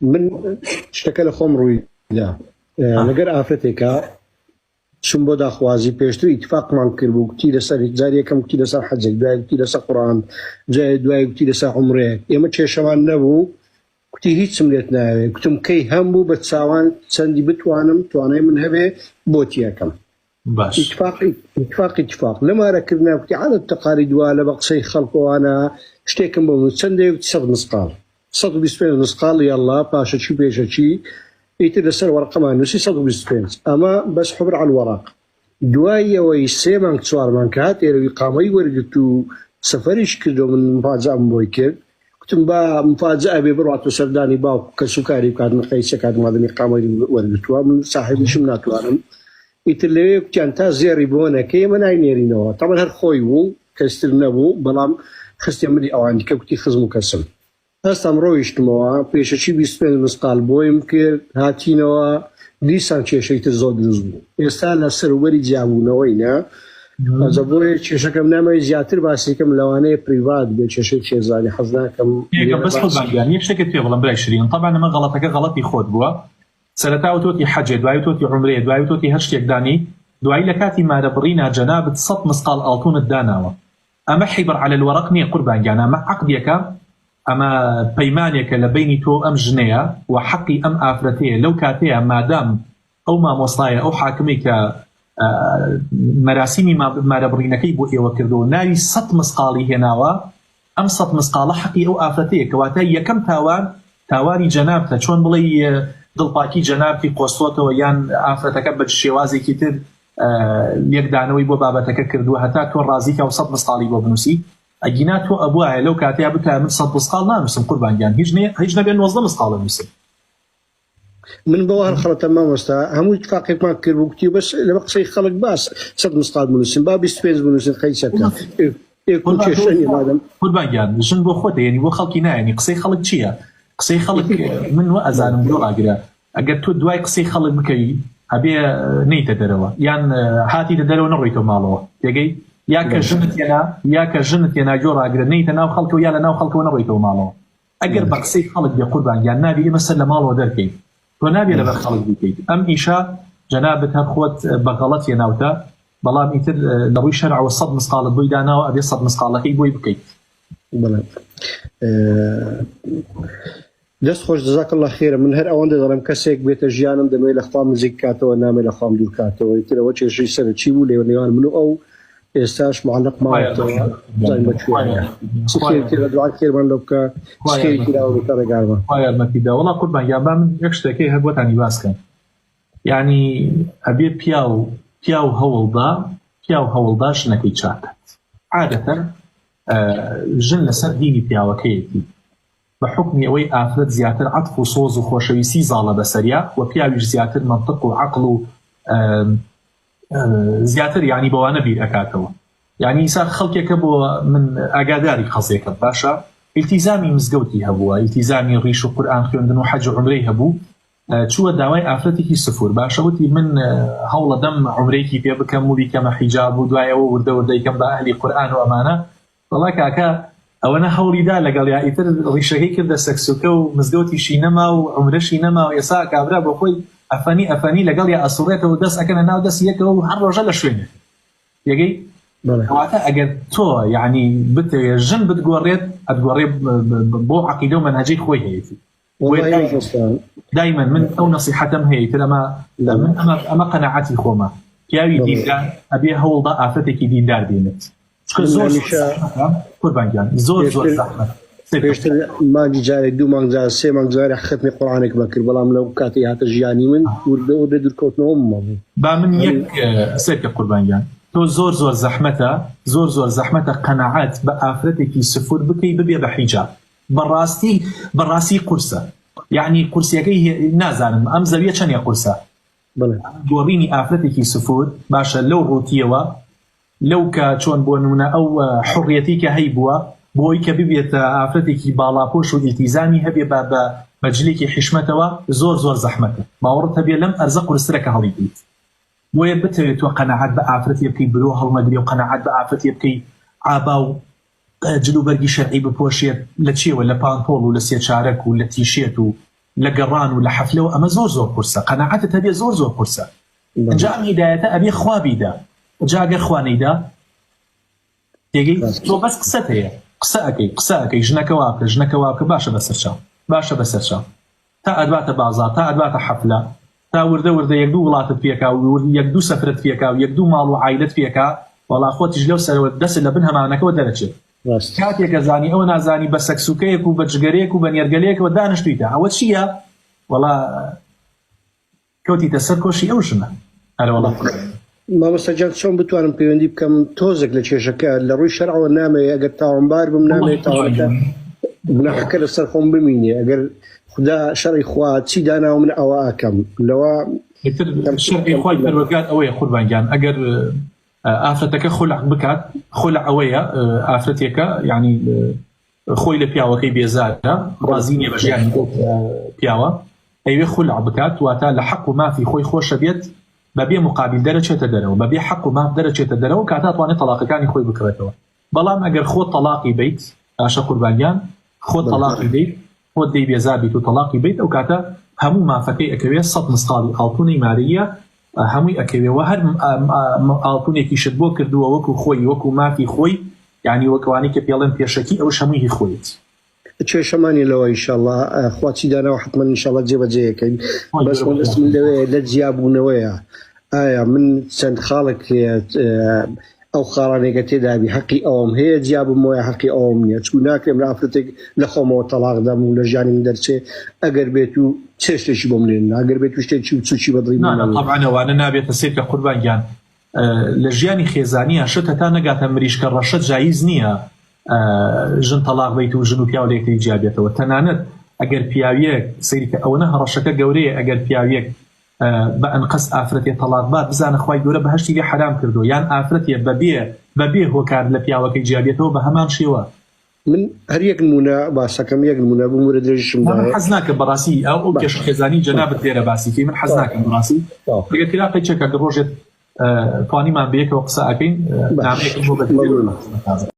من شتەکە لە خۆم ڕوویدا لەگەر ئافرەتێکە چوم بۆ داخوازی پێشتر ئیتفاقمان کردبوو گوتی لەسەر جاری یەکەم گوتی لەسەر حەجێک دوای گوتی لەسەر قورئان جای دوای گوتی لەسەر عومرەیەک ئێمە کێشەمان نەبوو گوتی هیچم لێت ناوێ گوتم کەی هەم بوو بە چاوان چەندی بتوانم توانای من هەبێ بۆتی ئەکەم باش. ئیتفاق ئیتفاق ئیتفاق لە مارەکردنا گوتی عادەت تەقالید وا لە بە قسەی خەڵکەوانە شتێکم بۆ من چەندێ گوتی سەد مسقاڵ 125 مسقاڵ یاڵڵا پاشەکی و پێشەکی ئیتر لەسەر وەرەقەمان نووسی 125 ئەمە بەس حبر عە الوەرەق دوای ئەوەی سێ مانگ چوار مانگ کە هات ئێرە و ئیقامەی وەرگرت و سەفەریش کرد و من مفاجەئەم بۆی کرد گوتم با مفاجەئە بێ بڕوات و سەردانی باوک و کەسوکاری بکات من قەیسەکات مادەم ئیقامەی وەرگرتووە من ساحێبیشم ناتوانم ئیتر لەوێ کوتیان تا زێڕی بۆ نەکەی ئێمە ناینێرینەوە تەبعەن هەر خۆی بوو کەستر نەبوو بەڵام خستیە ملی ئەوانی کە کوتی خزم و کەسم هەستام ڕۆیشتمەوە پێشەکی 25 مسقال بۆیم کرد هاتینەوە دیسان کێشەی تر زۆر دروست بوو ئێستا لە سەروبەری جیابوونەوەینە ئەجە بۆیە کێشەکەم نامەوێت زیاتر باسی کەم لەوانەیە private بێ کێشەی خێزانی حەز ناکەم یەکە بەس قوربان گیان یەک شتێکت پێ بڵێم برای شیرین تەبعەن ئەمە غەڵەتەکە غەڵەتی خۆت بووە سەرەتا وتۆتی حەجێ دوایی وتۆتی عومرەیە دوایی وتۆتی هەر شتێک دانی دوایی لە کاتی مارە بڕینا جەنابت سەت مسقاڵ ئاڵتونت داناوە ئەمە حیبر علی الورق نیە قوربان گیان ئەمە عەقدێکە ئەمە پەیمانێکە لە بەینی تۆ و ئەم ژنەیە و حەقی ئەم ئافرەتەیە لەو کاتەیە مادام ئەو مامۆستایە ئەو حاکمەی کە مەراسیمی مارەبڕینەکەی بۆ ئێوە کردووە و ناوی سەت مسقاڵی هێناوە ئەم سەت مسقاڵە حەقی ئەو ئافرەتەیە کەواتە یەکەم تاوان تاوانی جەنابتە چۆن بڵێی دڵپاکی جەنابتی قۆستۆتەوە یان ئافرەتەکە بە شێوازێکی تر لێکدانەوەی بۆ بابەتەکە کردووە هەتا تۆ ڕازیکا و سەت مسقاڵی بۆ بنووسی ئەگینا تۆ ئەبوایە لەو کاتەیا بتایە من سەت مسقاڵ نانووسم قوربان گیان هیچ نێ هیچ نەبێ 19 مسقاڵ ئەنووسم. من بەوە هەڵخەڵەتام مامۆستا هەموو اتفاقێکمان کرد بوو گوتی بەس لە قسەی خەڵک باس سەد مسقال بنووسین با 25 بنووسین قەیسەکە ئێ قوربان کێشە نییە مادەم قوربان گیان ژن بۆ خۆتە یعنی بۆ خەڵکی نایەنی قسەی خەڵک چییە قسەی خەڵک من وە ئەزانم گۆ ڕاگرە ئەگەر تۆ دوای قسەی خەڵک بکەوی ئەبێ نەیتە دەرەوە یان هاتیتە دەرەوە نەڕۆیتەوە ماڵەوە تێگەی یا کە ژنت هێنا یا کە ژنت هێنا گۆ ڕاگرە نەیتە ناو خەڵکەوە یا لە ناو خەڵکەوە نەڕۆیتەوە ماڵەوە ئەگەر بە قسەی خەڵک بێ قوربان گیان نابی ئێمە سەر لە ماڵەوە دەرکەین تۆ نابێ لەبەر خەڵک بیکەیت ئەم ئیشە جەنابت هەر خۆت بە غەڵەت هێناوتە بەڵام ئیتر لە ڕووی شەرعەوە سەد مسقاڵت بۆی داناوە ئەبێ سەد مسقاڵەکەی بۆی بکەیت. بەڵێ دەست خۆش جزاک اللە خێرە من هەر ئەوەندە دەڵێم کەسێک بێتە ژیانم دەمەوێت لە خوام نزیک کاتەوە نامەوێت لە خوام دوور کاتەوە ئیتر ئەوە کێشەی سەرەکی بوو لێ نێوان من و ئەو ئێستاش معلق ماوەتەوە بزانین بە کوێیە چ خێری تێدا دوعای خێرمان لۆ بکە چ خێری تێداوە بکە ڕێگارمان. خوا یارمەتی دا وەڵا قوربان گیان با من یەک شتەکەی هەر بۆتانی باس کەم یانی ئەبێ پیاو پیاو هەوڵدا پیاو هەوڵدا ژنەکەی چاکات عادەتەن ژن لەسەر دینی پیاوەکەیەتی بە حوکمی ئەوەی ئافرەت زیاتر عەتف و سۆز و خۆشەویستی زاڵە بەسەریا و پیاویش زیاتر مەنتق و عەقڵ و زیاتر یانی بەوانە بیر ئەکاتەوە یانی ئیسا خەڵکێکە بۆ من ئاگاداری قەزێکم باشە ئیلتیزامی مزگەوتی هەبووە ئیلتیزامی ڕیش و قورئان خوێندن و حەج و عومرەی هەبوو چووە داوای ئافرەتێکی سفور باشە وتی من هەوڵەدەم عومرەیەکی پێ بکەم و بیکەمە حیجاب و دوای ئەوە وردە وردەیکەم بە ئەهلی قورئان و ئەمانە وەڵا کاکە ئەوەنە هەوڵی دا لەگەڵیا ئیتر ڕیشەکەی کردە سەکسوکە و مزگەوتیشی نەما و عومرەشی نەما و ئێسا کابرا بۆ خۆی ئەفەنی ئەفەنی لەگەڵیا ئەسوڕێتەوە و دەست ئەکەنە ناو دەستی یەکەوە و هەر ڕۆژە لە شوێنێک تێگەی کەواتە ئەگەر تۆ یعنی بتەوێ ژن بتگۆڕێت ئەتگۆڕێ بۆ عەقیدە و مەنهەجەی خۆی هەیەتی دایمەن من ئەو نەسیحەتەم هەیە تر ئەمە من ئەمە ئەمە قەناعەتی خۆمە پیاوی دیندار ئەبێ هەوڵدا ئافرەتێکی دیندار بێنێت چونکە زۆر قوربان گیان زۆر زۆر زەحمەت پێشتر مانگی جارێک دوو مانگ جار سێ مانگ جارێک خەتمی قورئانێکم کرد بەڵام لەو کاتی هاتە ژیانی من وردە وردە دوورکەوتنەوەم مابوو با من یەک سێکە قوربان گیان تۆ زۆر زۆر زەحمەتە زۆر زۆر زەحمەتە قەناعەت بە ئافرەتێکی سفور بکەی ببێ بە حیجاب بەڕاستی بەڕاستی قورسە یەعنی قورسیەکەی نازانم ئەم زەویە چەنێ قورسە گۆڕینی ئافرەتێکی سفور باشە لەو ڕوتیەوە لەو کە چۆن بۆ نمونە ئەو حڕیەتی کە هەی بووە بۆی کە ببێتە ئافرەتێکی باڵاپۆش و ئیلتیزامی هەبێ بە بە بە جلێکی حیشمەتەوە زۆر زۆر زەحمەتە باوەڕت هەبێ لەم ئەرزە قورسترە کە هەڵیگریت بۆیە بتەوێت تۆ قەناعەت بە ئافرەتێ بکەی برۆ هەڵنەگرێ و قەناعەت بە ئافرەتێ بکەی عابا و جل و بەرگی شەرعی بپۆشێت لە چیەوە لە پانتۆڵ و لە سێچارەک و لە تیشێت و. لە گەڕان و لە حەفلەوە ئەمە زۆر زۆر قورسە قەناعەتت هەبێ زۆر زۆر قورسە ئینجا ئەم هیدایەتە ئەبێ خوا بیدا جا گەر خوا نەیدا تێگەی تۆ بەس قسەت هەیە قسە ئەکەی قسە ئەکەی ژنەکە وا بکە ژنەکە وا بکە باشە بەسەر چاو باشە بەسەر چاو تا ئەتباتە بازاڕ تا ئەتباتە حەفلە تا وردە وردە یەک دوو وڵاتت پێکا و یەک دوو سەفرەت پێکا و یەک دوو ماڵ و عایلەت پێکا وەڵا خۆتیش لەو سەرەوە دەست لە بن هەمانەکەوە دەرەچێت کاتێک ئەزانی ئەوە نازانی بە سەکسوکەیەک و بە جگەرەیەک و بە نێرگەلەیەکەوە دانیشتویتە ئەوە چییە وەڵا کەوتیتە سەر کۆشی ئەو ژنە ئەرەوەڵا. مامۆستا گیان چۆن بتوانم پەیوەندی بکەم تۆزێک لە کێشەکە لە ڕووی شەرعەوە نامەوێ ئەگەر تاوانبار بم نامەوێ تاوانەکە گوناحەکە لەسەر خۆم بمینێ ئەگەر خودا شەرعی خوا چی داناوە من ئەوە ئەکەم لەوە ئیتر شەرعی خوای پەروەردگار ئەوەیە قوربان گیان ئەگەر ئافرەتەکە خولع بکات خولع ئەوەیە ئافرەتێکە یعنی خۆی لە پیاوەکەی بێزارە ڕازی نیە بە ژیانی ئەو پیاوە ئەیوێ خولع بکات واتە لە حەق و مافی خۆی خۆشە بێت بەبێ مقابل دەرەچێتە دەرەوە بەبێ حەق و ماف دەرەچێتە دەرەوە کاتە ئەتوانێت تەڵاقەکانی خۆی بکڕێتەوە بەڵام ئەگەر خۆت تەڵاقی بیت باشە قوربان گیان خۆت تەڵاقی بیت خۆت لێی بێزار بیت و تەڵاقی بیت ئەو کاتە هەموو مافەکەی ئەکەوێ سەد مسقاڵی ئاڵتونی مارەییە هەمووی ئەکەوێ وە هەر ئاڵتونێکیشت بۆ کردووە وەکو خۆی وەکو مافی خۆی یانی وەک ئەوانەی کە پێڵێن پێشەکی ئەوش هەمووی هی خۆیەتی. کێشەمان نیە لەوە ئیشەڵا خوا چی داناوە حەتمەن ئیشەڵا جێبەجێ ئەکەین بەس مەبەست من لەوەیە لە جیابوونەوەیە ئایا من چەند خاڵێک هەیە ئەو خاڵانەی کە تێدابی حەقی ئەوم هەیە جیا بمەوە یا حەقی ئەوم نییە چون ناکرێ من ئافرەتێک لە خۆمەوە تەڵاق دەم و لە ژیانی من دەرچێ ئەگەر بێت و چێ شتێکی بۆم لێ نەنا ئەگەر بێت و شتێکی و چوکی بە دڵی من نا نا نەبوو. تەبعەن ئەوانە نابێتە سێکە قوربان گیان لە ژیانی خێزانیان شت هەتا نەگاتە مریشکە ڕەشە جایز نییە ژن تەڵاق بیت و ژن و پیاو لە یەکتری جیا بێتەوە تەنانەت ئەگەر پیاویەک سەیری کە ئەوەنە هەڕەشەکە گەورەیە ئەگەر پیاویەک بە ئەنقەست ئافرەتێ تەڵاق بات بزانە خوای گەورە بەهەشتی لێ حەرام کردووە یان ئافرەتێ بەبێ بەبێ هۆکار لە پیاوەکەی جیا بێتەوە بە هەمان شێوە. من هەر یەک نمونە باسەکەم یەک نمونە بمورە درێژیشم نا من دایە. حەز ناکەم بەڕاستی ئەو ئەو باشە کێشە خێزانی جەنابت لێرە باسی کەی من حەز ناکەم بەڕاستی ئەگەر کرا قەیچەکە گەر ڕۆژێ توانیمان بەیەکەوە قسە ئەکەین باش نامەیەکم بۆ بەجێ مەمنونم. بێڵە.